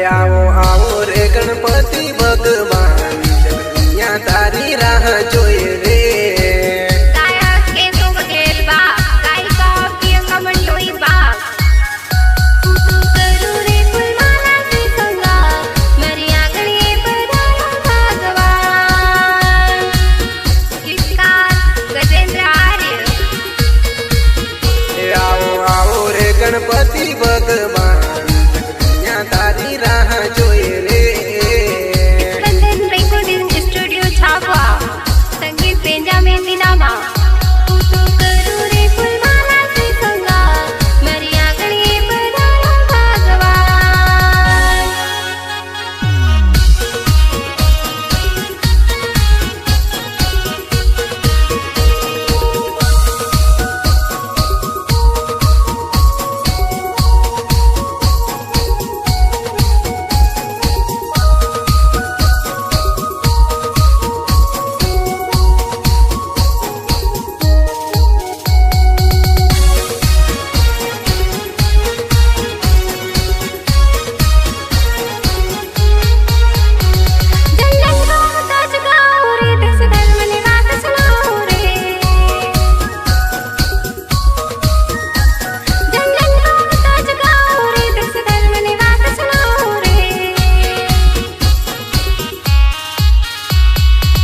आओ आओ रे गणपति भगवान, जग दुनिया तारी राह जोए रे। गायक केशव बघेल बाप, गायिका प्रियंका मंडलोई बाप। तू करू रे फुलमाला से संगा, मारी आंगणिये पधारो भगवान। गीतकार गजेंद्र आर्य। आओ आओ रे गणपति भगवान, जग दुनिया तारी राह जोए रे। स्पंदन रिकॉर्डिंग स्टूडियो झाबुआ, संगीत बेंजामिन निनामा। तू करू रे फुलमाला से संगा, मारी आंगणिये पधारो भगवान। जन जन को ताज गाओ रे, देश धर्म ने बात सुनाओ रे। जन जन को ताज गाओ रे, देश धर्म ने बात सुनाओ रे।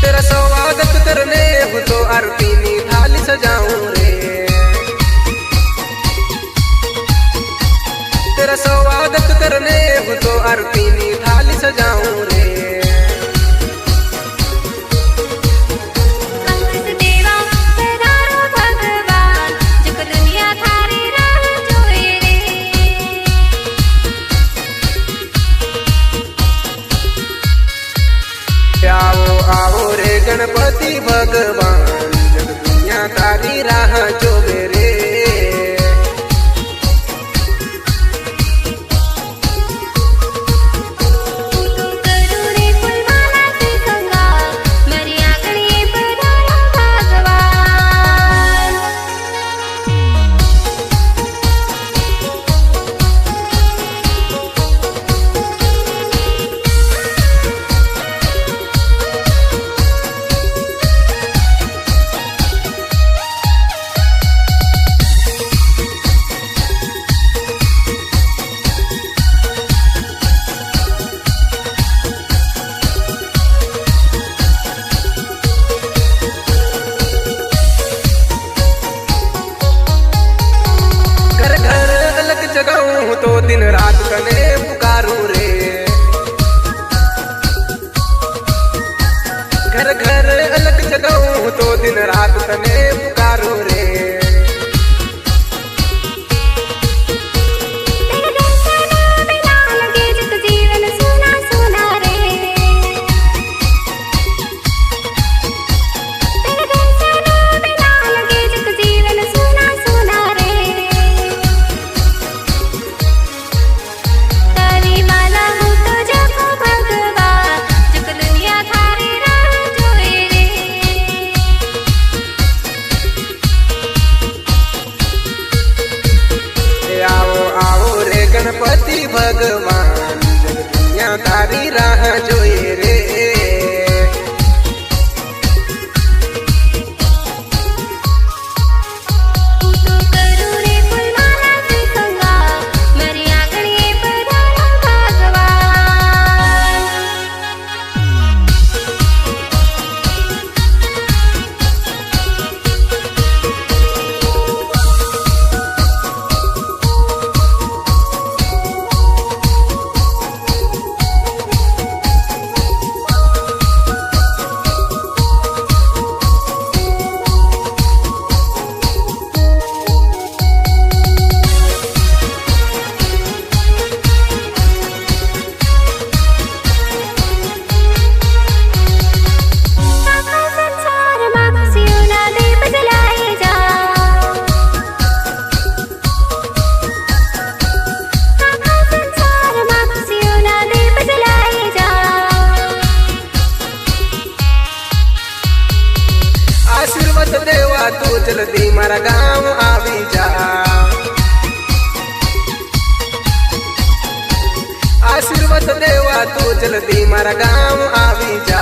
तेरा स्वागत करने हूँ तो आरती नी थाली सजाऊं रे। तेरा स्वागत करने हूँ तो आरती नी थाली सजाऊं रे। पंकज देवा पधारो भगवान, जग दुनिया थारी राह जोए रे। आओ आओ रे गणपति भगवान, जग दुनिया तारी राह जोवे रे। तू करू रे फुलमाला से संगा, मारी आंगणिये पधारो भगवान। घर घर अलग जगाऊं तो दिन रात तने पुकारू रे। घर घर अलग जगाऊं तो दिन रात तने पुकारू रे। तेरे दर्शन बिना लगे जग जीवन सुना सुना रे। तेरे दर्शन बिना लगे जग जीवन सुना सुना रे। तारी माला आशीर्वाद देवा तू जल्दी मारा गाँव आवी जा।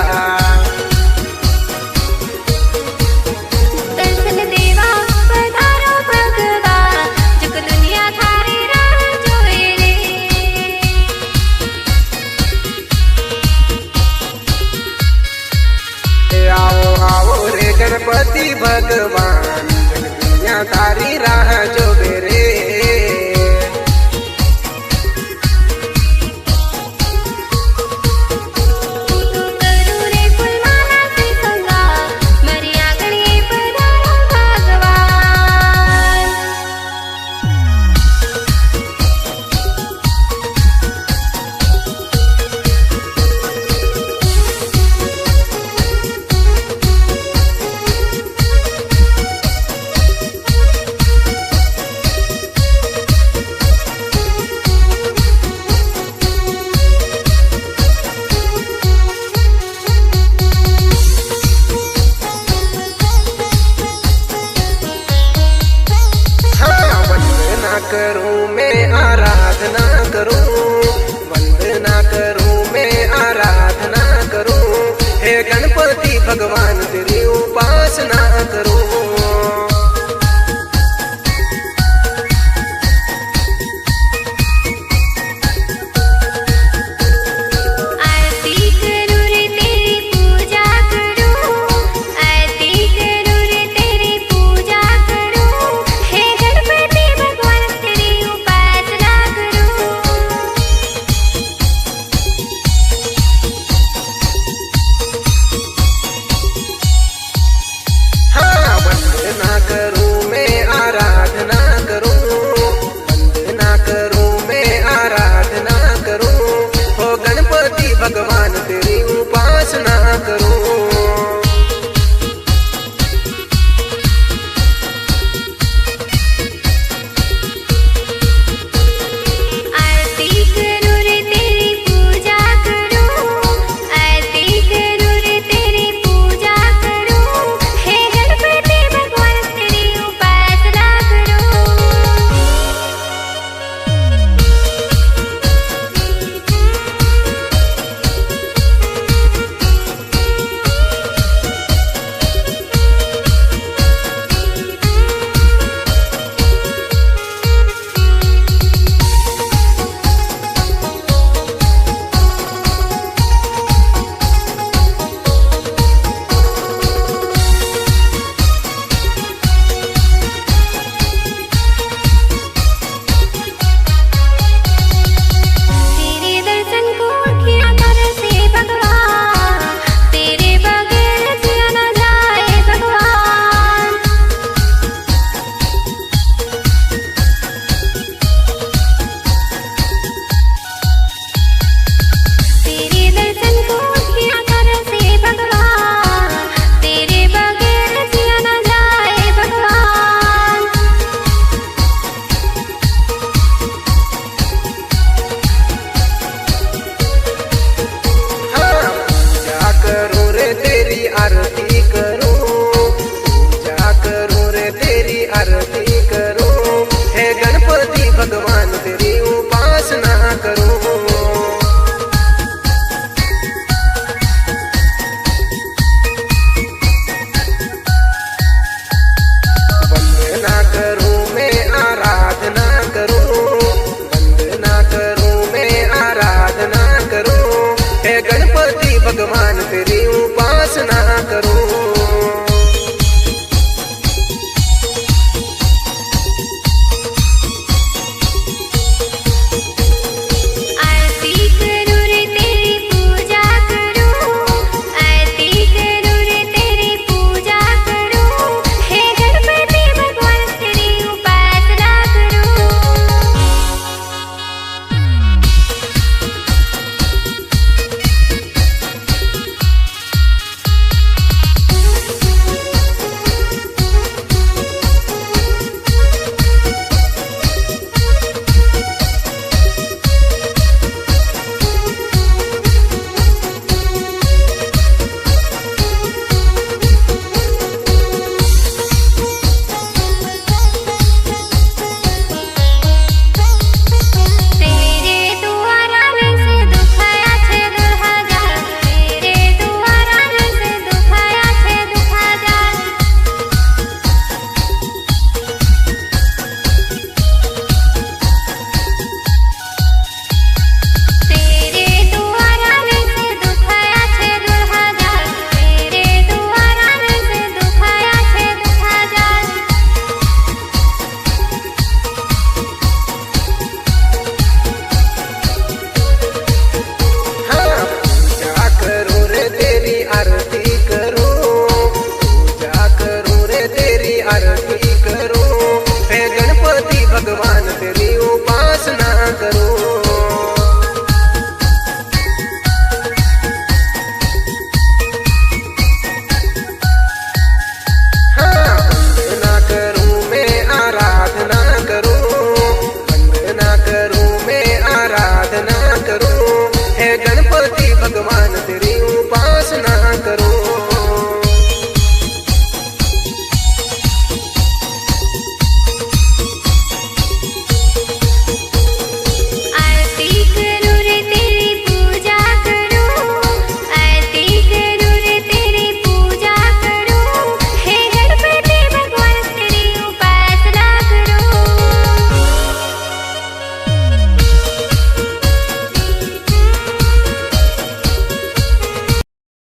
दर्शन देवा पधारो भगवान, जग दुनिया थारी राह जोए रे। आओ आओ रे गणपति भगवान, जग दुनिया तारी राह जोवे रे। तू करू रे फुलमाला से संगार, मारी आंगणे पधारो भगवान। हाँ, वंदना करूँ मैं, आराधना करूँ।